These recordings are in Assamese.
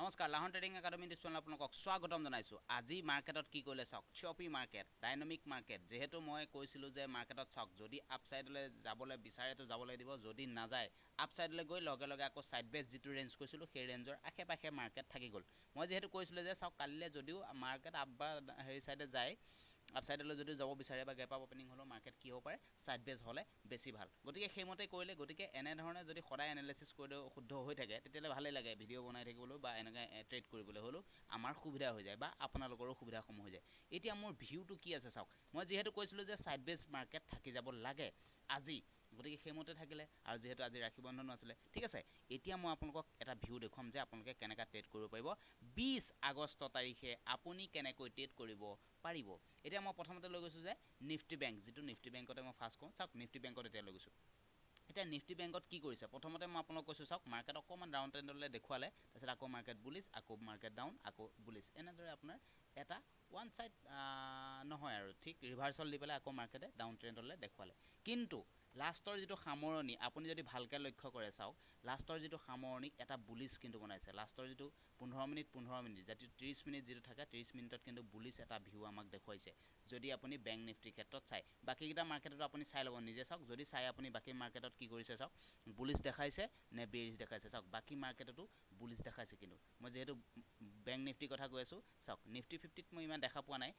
নমস্কাৰ, লাহন ট্ৰেডিং একাডেমী ডিছপ্লেত আপোনালোকক স্বাগতম জনাইছোঁ। আজি মাৰ্কেটত কি কৰিলে চাওক। চপি মাৰ্কেট, ডাইনামিক মাৰ্কেট। যিহেতু মই কৈছিলোঁ যে মাৰ্কেটত চাওক, যদি আপছাইডলৈ যাবলৈ বিচাৰেতো যাবলৈ দিব, যদি নাযায় আপছাইডলৈ গৈ লগে লগে আকৌ ছাইড বেছ যিটো ৰেঞ্জ কৈছিলোঁ, সেই ৰেঞ্জৰ আশে পাশে মাৰ্কেট থাকি গ'ল। মই যিহেতু কৈছিলোঁ যে চাওক, কালিলৈ যদিও মাৰ্কেট আপ বা হেৰি ছাইডে যায়, আপছাইডলৈ যদিও যাব বিচাৰে বা গেপ আপ অপেনিং হ'লেও মাৰ্কেট কি হ'ব পাৰে, ছাইড বেছ হ'লে বেছি ভাল। গতিকে সেইমতে কৰিলে। গতিকে এনেধৰণে যদি সদায় এনালাইচিছ কৰি শুদ্ধ হৈ থাকে, তেতিয়াহ'লে ভালেই লাগে ভিডিঅ' বনাই থাকিবলৈও বা এনেকৈ ট্ৰেড কৰিবলৈ হ'লেও আমাৰ সুবিধা হৈ যায় বা আপোনালোকৰো সুবিধাসমূহ হৈ যায়। এতিয়া মোৰ ভিউটো কি আছে চাওক। মই যিহেতু কৈছিলোঁ যে ছাইড বেছ মাৰ্কেট থাকি যাব লাগে আজি, গতিকে সেইমতে থাকিলে আৰু যিহেতু আজি ৰাখী বন্ধনো আছিলে। ঠিক আছে, এতিয়া মই আপোনালোকক এটা ভিউ দেখুৱাম যে আপোনালোকে কেনেকৈ ট্ৰেড কৰিব পাৰিব। 20 আগষ্ট তাৰিখে আপুনি কেনেকৈ ট্ৰেড কৰিব পাৰিব। এতিয়া মই প্ৰথমতে লৈ গৈছোঁ যে নিফটি বেংক, যিটো নিফটি বেংকতে মই ফাৰ্ষ্ট কওঁ। চাওক, নিফটি বেংকত এতিয়া লৈ গৈছোঁ। এতিয়া নিফটি বেংকত কি কৰিছে? প্ৰথমতে মই আপোনালোক কৈছোঁ, চাওক, মাৰ্কেট অকণমান ডাউন ট্ৰেণ্ডলৈ দেখুৱালে, তাৰপিছত আকৌ মাৰ্কেট বুলিছ, আকৌ মাৰ্কেট ডাউন, আকৌ বুলিছ, এনেদৰে আপোনাৰ এটা ওৱান ছাইড নহয় আৰু ঠিক ৰিভাৰ্চল দি পেলাই আকৌ মাৰ্কেটে ডাউন ট্ৰেণ্ডলৈ দেখুৱালে। কিন্তু লাষ্টৰ যিটো সামৰণি আপুনি যদি ভালকৈ লক্ষ্য কৰে চাওক, লাষ্টৰ যিটো সামৰণি এটা বুলিছ কিন্তু বনাইছে। লাষ্টৰ যিটো 15 মিনিট, 15 মিনিট যাতে 30 মিনিট যিটো থাকে, 30 মিনিটত কিন্তু বুলিছ এটা ভিউ আমাক দেখুৱাইছে। যদি আপুনি বেংক নিফটিৰ ক্ষেত্ৰত চায়, বাকীকেইটা মাৰ্কেটতো আপুনি চাই ল'ব নিজে। চাওক, যদি চাই আপুনি বাকী মাৰ্কেটত কি কৰিছে চাওক, বুলিছ দেখাইছে নে বেৰিছ দেখাইছে চাওক। বাকী মাৰ্কেটতো বুলিছ দেখাইছে। কিন্তু মই যিহেতু বেংক নিফটিৰ কথা কৈ আছোঁ, চাওক, নিফটি 50ত মই ইমান দেখা পোৱা নাই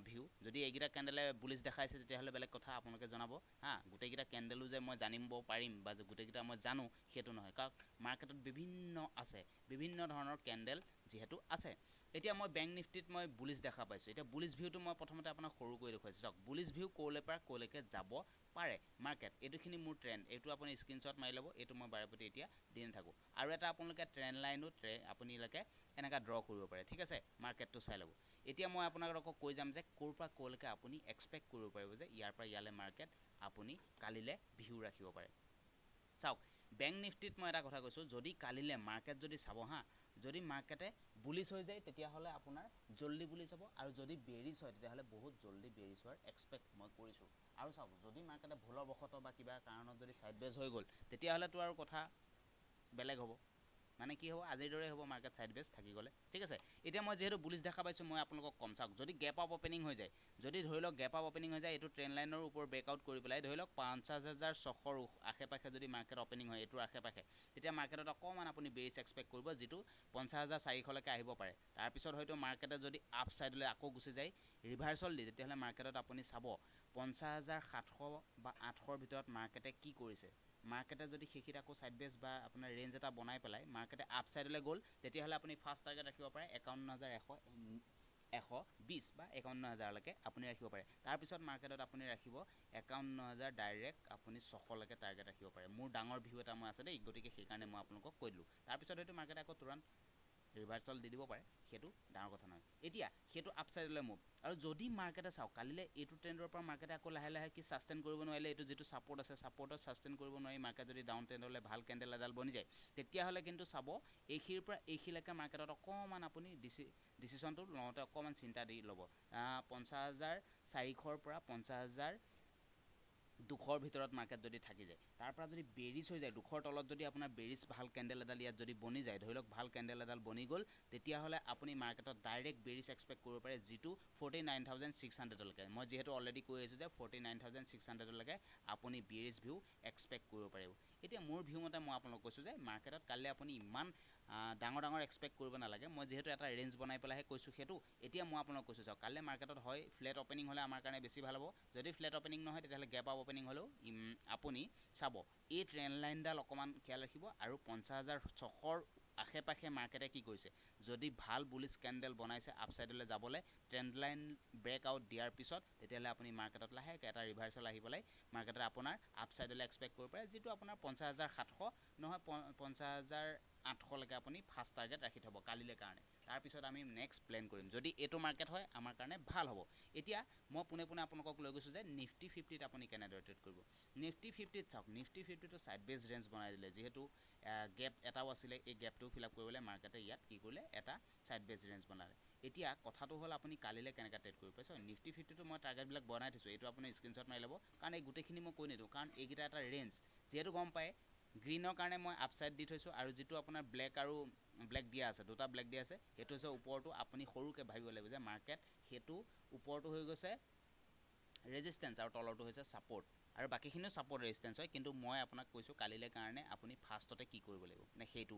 ভিউ। যদি এইকেইটা কেণ্ডেলে বুলিছ দেখাইছে, তেতিয়াহ'লে বেলেগ কথা, আপোনালোকে জনাব। হা, গোটেইকেইটা কেণ্ডেলো যে মই জানিব পাৰিম বা গোটেইকেইটা মই জানো সেইটো নহয়, কাৰণ মাৰ্কেটত বিভিন্ন আছে, বিভিন্ন ধৰণৰ কেণ্ডেল যিহেতু আছে। এতিয়া মই বেংক নিফটিত মই বুলিছ দেখা পাইছোঁ। এতিয়া বুলিছ ভিউটো মই প্ৰথমতে আপোনাক সৰু কৰি দেখুৱাইছোঁ। চাওক, বুলিছ ভিউ ক'লৈ পৰা ক'লৈকে যাব পাৰে মাৰ্কেট। এইটোখিনি মোৰ ট্ৰেণ্ড, এইটো আপুনি স্ক্ৰীনশ্বট মাৰি ল'ব। এইটো মই বাৰে প্ৰতি এতিয়া দি নাথাকোঁ। আৰু এটা আপোনালোকে ট্ৰেণ্ড লাইনো আপোনালোকে এনেকুৱা ড্ৰ কৰিব পাৰে। ঠিক আছে, মাৰ্কেটটো চাই ল'ব। এতিয়া মই আপোনালোকক কৈ যাম যে ক'ৰ পৰা ক'লৈকে আপুনি এক্সপেক্ট কৰিব পাৰিব যে ইয়াৰ পৰা ইয়ালৈ মাৰ্কেট আপুনি কালিলৈ ভিউ ৰাখিব পাৰে। চাওক, বেংক নিফটিত মই এটা কথা কৈছোঁ, যদি কালিলৈ মাৰ্কেট যদি চাব, হা, যদি মাৰ্কেটে বুলিছ হৈ যায়, তেতিয়াহ'লে আপোনাৰ জল্দি বুলিছ হ'ব আৰু যদি বেৰিছ হয়, তেতিয়াহ'লে বহুত জল্দি বেৰিছ হোৱাৰ এক্সপেক্ট মই কৰিছোঁ। আৰু চাওক, যদি মাৰ্কেটে ভুলবশতঃ বা কিবা কাৰণত যদি ছাইড বেজ হৈ গ'ল, তেতিয়াহ'লেতো আৰু কথা বেলেগ হ'ব। মানে কি হ'ব? আজিৰ দৰেই হ'ব মাৰ্কেট ছাইড বেজ থাকি গ'লে। ঠিক আছে, এতিয়া মই যিহেতু বুলিছ দেখা পাইছোঁ, মই আপোনালোকক ক'ম। চাওক, যদি গেপ আপ অপেনিং হৈ যায়, যদি ধৰি লওক গেপ আপ অপেনিং হৈ যায়, এইটো ট্ৰেণ্ড লাইনৰ ওপৰত ব্ৰেকআউট কৰি পেলাই ধৰি লওক 50,600ৰ আশে পাশে যদি মাৰ্কেট অপেনিং হয় এইটোৰ আশে পাশে, তেতিয়া মাৰ্কেটত অকণমান আপুনি বেৰিছ এক্সপেক্ট কৰিব, যিটো 50,400লৈকে আহিব পাৰে। তাৰপিছত হয়তো মাৰ্কেটে যদি আপ ছাইডলৈ আকৌ গুচি যায় ৰিভাৰ্চল দি, তেতিয়াহ'লে মাৰ্কেটত আপুনি চাব 50,700 বা 800ৰ ভিতৰত মাৰ্কেটে কি কৰিছে। মাৰ্কেটে যদি সেইখিনিত আকৌ ছাইড বেছ বা আপোনাৰ ৰেঞ্জ এটা বনাই পেলাই মাৰ্কেটে আপ ছাইডলৈ গ'ল, তেতিয়াহ'লে আপুনি ফাৰ্ষ্ট টাৰ্গেট ৰাখিব পাৰে 51,100, 120 বা 51,000লৈকে আপুনি ৰাখিব পাৰে। তাৰপিছত মাৰ্কেটত আপুনি ৰাখিব 51,000 ডাইৰেক্ট আপুনি 600লৈকে টাৰ্গেট ৰাখিব পাৰে। মোৰ ডাঙৰ ভিউ এটা মই আছে দেই, গতিকে সেইকাৰণে মই আপোনালোকক কৈ দিলোঁ। তাৰপিছত হয়তো মাৰ্কেটে আকৌ তুৰন্ত ৰিভাৰ্চল দি দিব পাৰে, সেইটো ডাঙৰ কথা নহয়। এতিয়া সেইটো আপছাইডলৈ মুভ। আৰু যদি মাৰ্কেটে চাওক, কালিলৈ এইটো ট্ৰেণ্ডৰ পৰা মাৰ্কেটে আকৌ লাহে লাহে কি ছাষ্টেইন কৰিব নোৱাৰিলে, এইটো যিটো ছাপৰ্ট আছে, ছাপৰ্টত ছাষ্টেইন কৰিব নোৱাৰি মাৰ্কেট যদি ডাউন ট্ৰেণ্ডলৈ ভাল কেণ্ডেল এডাল বনি যায়, তেতিয়াহ'লে কিন্তু চাব, এইখিনিৰ পৰা এইখিনিলৈকে মাৰ্কেটত অকণমান আপুনি ডিচিশ্যনটো লওঁতে অকণমান চিন্তা দি ল'ব। 50,400ৰ পৰা 50,200ৰ ভিতৰত মাৰ্কেট যদি থাকি যায়, তাৰ পৰা যদি বেৰিছ হৈ যায়, 200ৰ তলত যদি আপোনাৰ বেৰিছ ভাল কেণ্ডেল এডাল ইয়াত যদি বনি যায়, ধৰি লওক ভাল কেণ্ডেল এডাল বনি গ'ল, তেতিয়াহ'লে আপুনি মাৰ্কেটত ডাইৰেক্ট বেৰিছ এক্সপেক্ট কৰিব পাৰে, যিটো 49,600লৈকে। মই যিহেতু অলৰেডি কৈ আছোঁ যে 49,600লৈকে আপুনি বেৰিছ ভিউ এক্সপেক্ট কৰিব পাৰিব। এতিয়া মোৰ ভিউ মতে মই আপোনালোক কৈছোঁ যে মাৰ্কেটত কাইলৈ আপুনি ইমান ডাঙৰ ডাঙৰ এক্সপেক্ট কৰিব নালাগে। মই যিহেতু এটা ৰেঞ্জ বনাই পেলাইহে কৈছোঁ সেইটো। এতিয়া মই আপোনালোক কৈছোঁ, চাওক, কাইলৈ মাৰ্কেটত হয় ফ্লেট অপেনিং হ'লে আমাৰ কাৰণে বেছি ভাল হ'ব। যদি ফ্লেট অপেনিং নহয়, তেতিয়াহ'লে গেপ আপ অপেনিং হ'লেও আপুনি চাব, এই ট্ৰেণ্ড লাইনডাল অকণমান খেয়াল ৰাখিব আৰু 50,600ৰ আশে পাশে মাৰ্কেটে কি কৰিছে। যদি ভাল বুলিছ কেণ্ডেল বনাইছে আপছাইডলৈ যাবলৈ ট্ৰেণ্ড লাইন ব্ৰেক আউট দিয়াৰ পিছত, তেতিয়াহ'লে আপুনি মাৰ্কেটত লাহেকৈ এটা ৰিভাৰ্চেল আহি পেলাই মাৰ্কেটত আপোনাৰ আপছাইডলৈ এক্সপেক্ট কৰিব পাৰে, যিটো আপোনাৰ 50,700 নহয় 50,800লৈকে আপুনি ফাৰ্ষ্ট টাৰ্গেট ৰাখি থ'ব কালিলৈ কাৰণে। তাৰপিছত আমি নেক্সট প্লেন কৰিম। যদি এইটো মাৰ্কেট হয়, আমাৰ কাৰণে ভাল হ'ব। এতিয়া মই পোনে পোনে আপোনালোকক লৈ গৈছোঁ যে নিফটি 50ত আপুনি কেনেদৰে ট্ৰেড কৰিব। নিফটি 50ত চাওক, নিফটি 50টো ছাইড বেজ ৰেঞ্জ বনাই দিলে। যিহেতু গেপ এটাও আছিলে, এই গেপটো ফিল আপ কৰিবলৈ মাৰ্কেটে ইয়াত কি কৰিলে? এটা ছাইড বেজ ৰেঞ্জ বনালে। এতিয়া কথাটো হ'ল, আপুনি কালিলৈ কেনেকৈ ট্ৰেড কৰিব পাৰিছে। নিফটি 50টো মই টাৰ্গেটবিলাক বনাই থৈছোঁ। এইটো আপুনি স্ক্ৰীনশ্বট মাৰি ল'ব, কাৰণ এই গোটেইখিনি মই কৈ নিদিওঁ, কাৰণ এইকেইটা এটা ৰেঞ্জ যিহেতু গম পায়। গ্ৰীণৰ কাৰণে মই আপছাইড দি থৈছোঁ আৰু যিটো আপোনাৰ ব্লেক আৰু ব্লেক দিয়া আছে, দুটা ব্লেক দিয়া আছে, সেইটো হৈছে ওপৰটো। আপুনি সৰুকৈ ভাবিব লাগিব যে মাৰ্কেট সেইটো ওপৰটো হৈ গৈছে ৰেজিষ্টেঞ্চ আৰু তলৰটো হৈছে ছাপৰ্ট, আৰু বাকীখিনিও ছাপৰ্ট ৰেজিষ্টেঞ্চ হয়। কিন্তু মই আপোনাক কৈছোঁ কালিলৈ কাৰণে আপুনি ফাৰ্ষ্টতে কি কৰিব লাগিব, মানে সেইটো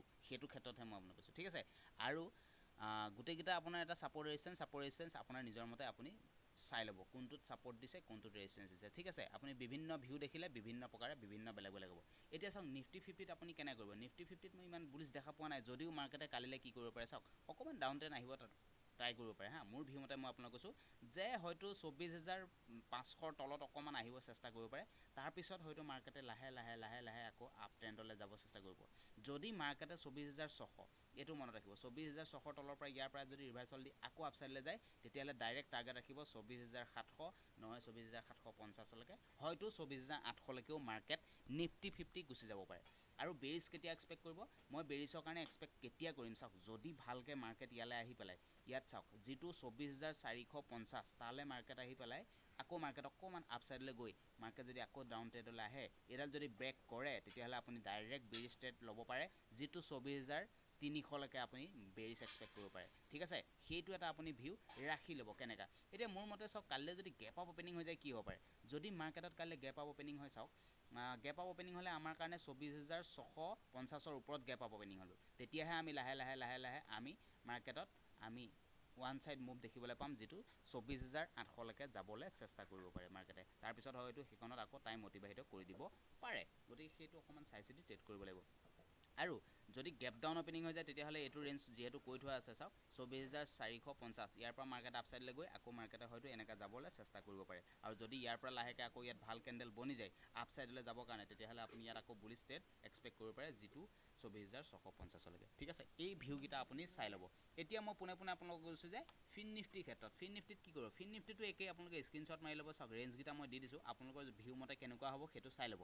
ক্ষেত্ৰতহে মই আপোনাক কৈছোঁ, ঠিক আছে। আৰু গোটেইকেইটা আপোনাৰ এটা ছাপৰ্ট ৰেজিষ্টেঞ্চ আপোনাৰ নিজৰ মতে আপুনি চাই ল'ব কোনটোত ছাপৰ্ট দিছে কোনটোত ৰেজিষ্টেঞ্চ দিছে, ঠিক আছে। আপুনি বিভিন্ন ভিউ দেখিলে বিভিন্ন প্ৰকাৰে বিভিন্ন বেলেগ বেলেগ হ'ব। এতিয়া চাওক নিফটি 50ত আপুনি কেনেকৈ কৰিব। নিফটি 50ত মই ইমান বুলিছ দেখা পোৱা নাই, যদিও মাৰ্কেটে কালিলৈ কি কৰিব পাৰে চাওক, অকণমান ডাউন ট্ৰেণ্ড আহিব ট্ৰাই কৰিব পাৰে। হা, মোৰ ভিউ মতে মই আপোনাক কৈছোঁ যে হয়তো 24,500ৰ তলত অকণমান আহিব চেষ্টা কৰিব পাৰে, তাৰপিছত হয়তো মাৰ্কেটে লাহে লাহে লাহে লাহে আকৌ আপ ট্ৰেণ্ডলৈ যাব চেষ্টা কৰিব। যদি মাৰ্কেটে 24,600, এইটো মনত ৰাখিব, 24,600ৰ তলৰ পৰা ইয়াৰ পৰা যদি ৰিভাৰ্চল দি আকৌ আপছাইডলৈ যায়, তেতিয়াহ'লে ডাইৰেক্ট টাৰ্গেট ৰাখিব 24,700, নহয় 24,750লৈকে, হয়তো 24,800লৈকেও মাৰ্কেট নিফটি 50 গুচি যাব পাৰে। আৰু বেৰিছ কেতিয়া এক্সপেক্ট কৰিব, মই বেৰিছৰ কাৰণে এক্সপেক্ট কেতিয়া কৰিম চাওক, যদি ভালকৈ মাৰ্কেট ইয়ালৈ আহি পেলাই ইয়াত চাওক যিটো 24,450 তালৈ মাৰ্কেট আহি পেলাই আকৌ মাৰ্কেট অকণমান আপছাইডলৈ গৈ মাৰ্কেট যদি আকৌ ডাউন ট্ৰেডলৈ আহে, এইডাল যদি ব্ৰেক কৰে তেতিয়াহ'লে আপুনি ডাইৰেক্ট বেৰিছ ট্ৰেড ল'ব পাৰে, যিটো 24,300লৈকে আপুনি বেৰিছ এক্সপেক্ট কৰিব পাৰে, ঠিক আছে। সেইটো এটা আপুনি ভিউ ৰাখি ল'ব কেনেকুৱা। এতিয়া মোৰ মতে চাওক কালিলৈ যদি গেপ আপ অ'পেনিং হৈ যায় কি হ'ব পাৰে, যদি মাৰ্কেটত কালিলৈ গেপ আপ অ'পেনিং হয় চাওক, গেপ আপ অ'পেনিং হ'লে আমাৰ কাৰণে 24,650ৰ ওপৰত গেপ আপ অ'পেনিং হ'লোঁ, তেতিয়াহে আমি লাহে লাহে লাহে লাহে আমি মাৰ্কেটত আমি ওৱান ছাইড মুভ দেখিবলৈ পাম, যিটো 24,800লৈকে যাবলৈ চেষ্টা কৰিব পাৰে মাৰ্কেটে। তাৰপিছত হয়তো সেইখনত আকৌ টাইম অতিবাহিত কৰি দিব পাৰে, গতিকে সেইটো অকণমান চাই চিতি ট্ৰেড কৰিব লাগিব। আৰু যদি গেপ ডাউন অ'পেনিং হৈ যায় তেতিয়াহ'লে এইটো ৰেঞ্জ যিহেতু কৈ থোৱা আছে চাওক 24,450, ইয়াৰ পৰা মাৰ্কেট আপছাইডলৈ গৈ আকৌ মাৰ্কেটে হয়তো এনেকৈ যাবলৈ চেষ্টা কৰিব পাৰে। আৰু যদি ইয়াৰ পৰা লাহেকৈ আকৌ ইয়াত ভাল কেণ্ডেল বনি যায় আপছাইডলৈ যাবৰ কাৰণে, তেতিয়াহ'লে আপুনি ইয়াত আকৌ বুলিছ ট্ৰেড এক্সপেক্ট কৰিব পাৰে, যিটো 24,650লৈকে, ঠিক আছে। এই ভিউকেইটা আপুনি চাই ল'ব। এতিয়া মই পোনে পোনে আপোনালোকক কৈছোঁ যে ফিন নিফটিৰ ক্ষেত্ৰত ফিন নিফটিত কি কৰিব, ফিন নিফটিটো একেই, আপোনালোকে স্ক্ৰীনশ্বট মাৰি ল'ব চাওক, ৰেঞ্জকেইটা মই দি দিছোঁ, আপোনালোকৰ ভিউ মতে কেনেকুৱা হ'ব সেইটো চাই ল'ব।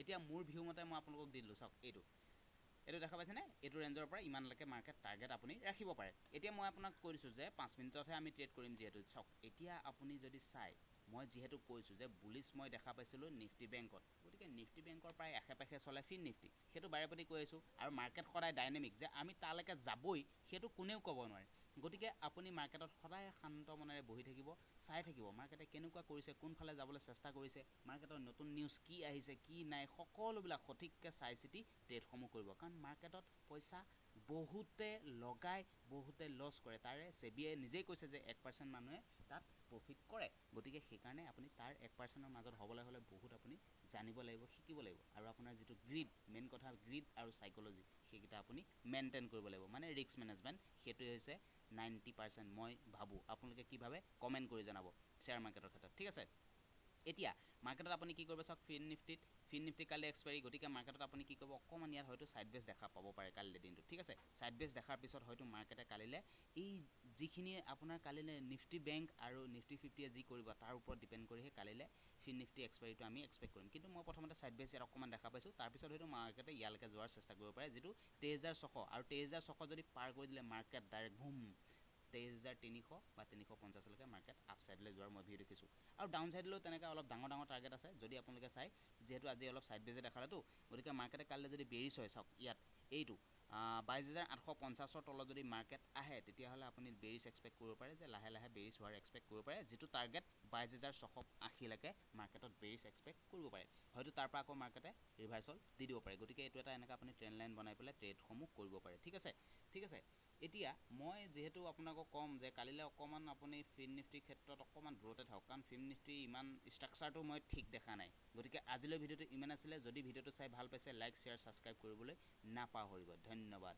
এতিয়া মোৰ ভিউ মতে মই আপোনালোকক দি দিলোঁ চাওক, এইটো দেখা পাইছেনে, এইটো ৰেঞ্জৰ পৰা ইমানলৈকে মাৰ্কেট টাৰ্গেট আপুনি ৰাখিব পাৰে। এতিয়া মই আপোনাক কৈ দিছোঁ যে 5 মিনিটতহে আমি ট্ৰেড কৰিম যিহেতু চাওক, এতিয়া আপুনি যদি চাই, মই যিহেতু কৈছোঁ যে বুলিছ মই দেখা পাইছিলোঁ নিফটি বেংকত, গতিকে নিফটি বেংকৰ প্ৰায় আশে পাশে চলে ফিন নিফটি, সেইটো বাৰে প্ৰতি কৈ আছোঁ। আৰু মাৰ্কেট সদায় ডাইনেমিক, যে আমি তালৈকে যাবই সেইটো কোনেও ক'ব নোৱাৰে। গতিকে আপুনি মাৰ্কেটত সদায় শান্ত মনেৰে বহি থাকিব, চাই থাকিব মাৰ্কেটে কেনেকুৱা কৰিছে, কোনফালে যাবলৈ চেষ্টা কৰিছে, মাৰ্কেটৰ নতুন নিউজ কি আহিছে কি নাই, সকলোবিলাক সঠিককৈ চাই চিতি ট্ৰেডসমূহ কৰিব। কাৰণ মাৰ্কেটত পইচা বহুতে লগায়, বহুতে লছ কৰে, তাৰে ছেবিয়ে নিজেই কৈছে যে 1% মানুহে তাত প্ৰফিট কৰে। গতিকে সেইকাৰণে আপুনি তাৰ 1%ৰ মাজত হ'বলৈ হ'লে বহুত আপুনি জানিব লাগিব, শিকিব লাগিব। আৰু আপোনাৰ যিটো গ্ৰীড, মেইন কথা গ্ৰীড আৰু চাইক'লজি, সেইকেইটা আপুনি মেইনটেইন কৰিব লাগিব, মানে ৰিস্ক মেনেজমেণ্ট, সেইটোৱে হৈছে 90% মই ভাবোঁ। আপোনালোকে কি ভাবে কমেণ্ট কৰি জনাব শ্বেয়াৰ মাৰ্কেটৰ ক্ষেত্ৰত, ঠিক আছে। এতিয়া মাৰ্কেটত আপুনি কি কৰিব চাওক, ফিন নিফটি কালি এক্সপায়াৰী, গতিকে মাৰ্কেটত আপুনি কি কৰিব, অকণমান ইয়াত হয়তো ছাইড বেছ দেখা পাব পাৰে কালিলৈ দিনটো, ঠিক আছে। ছাইড বেছ দেখাৰ পিছত হয়তো মাৰ্কেটে কালিলৈ এই যিখিনি আপোনাৰ কালিলৈ নিফটি বেংক আৰু নিফটি 50য়ে যি কৰিব তাৰ ওপৰত ডিপেণ্ড কৰিহে কালিলৈ ফিন নিফটি এক্সপায়াৰীটো আমি এক্সপেক্ট কৰিম। কিন্তু মই প্ৰথমতে ছাইড বেছ ইয়াত অকণমান দেখা পাইছোঁ, তাৰপিছত হয়তো মাৰ্কেটে ইয়ালৈকে যোৱাৰ চেষ্টা কৰিব পাৰে, যিটো 23,600, আৰু 23,600 যদি পাৰ কৰি দিলে মাৰ্কেট ডাইৰেক্ট ভুম 23,300 বা 350লৈকে মাৰ্কেট আপছাইডলৈ যোৱাৰ মই ভিউ দেখিছোঁ। আৰু ডাউন ছাইডলৈও তেনেকৈ অলপ ডাঙৰ ডাঙৰ টাৰ্গেট আছে, যদি আপোনালোকে চাই, যিহেতু আজি অলপ ছাইড বেজে দেখালেতো, গতিকে মাৰ্কেটে কালিলৈ যদি বেৰিছ হয় চাওক ইয়াত এইটো 22,850ৰ তলত যদি মাৰ্কেট আহে, তেতিয়াহ'লে আপুনি বেৰিছ এক্সপেক্ট কৰিব পাৰে, যে লাহে লাহে বেৰিছ হোৱাৰ এক্সপেক্ট কৰিব পাৰে, যিটো টাৰ্গেট 22,680লৈকে মাৰ্কেটত বেৰিছ এক্সপেক্ট কৰিব পাৰে। হয়তো তাৰ পৰা আকৌ মাৰ্কেটে ৰিভাৰ্চল দি দিব পাৰে। গতিকে এইটো এটা এনেকৈ আপুনি ট্ৰেণ্ড লাইন বনাই পেলাই ট্ৰেডসমূহ কৰিব পাৰে, ঠিক আছে, ঠিক আছে। এতিয়া মই যিহেতু আপোনালোকক ক'ম যে কালিলৈ অকণমান আপুনি ফিন নিফটিৰ ক্ষেত্ৰত অকণমান দূৰতে থাকক, কাৰণ ফিন নিফটি ইমান ষ্ট্ৰাকচাৰটো মই ঠিক দেখা নাই। গতিকে আজিলৈ ভিডিঅ'টো ইমান আছিলে। যদি ভিডিঅ'টো চাই ভাল পাইছে লাইক, শ্বেয়াৰ, ছাবস্ক্ৰাইব কৰিবলৈ নাপাহৰিব। ধন্যবাদ।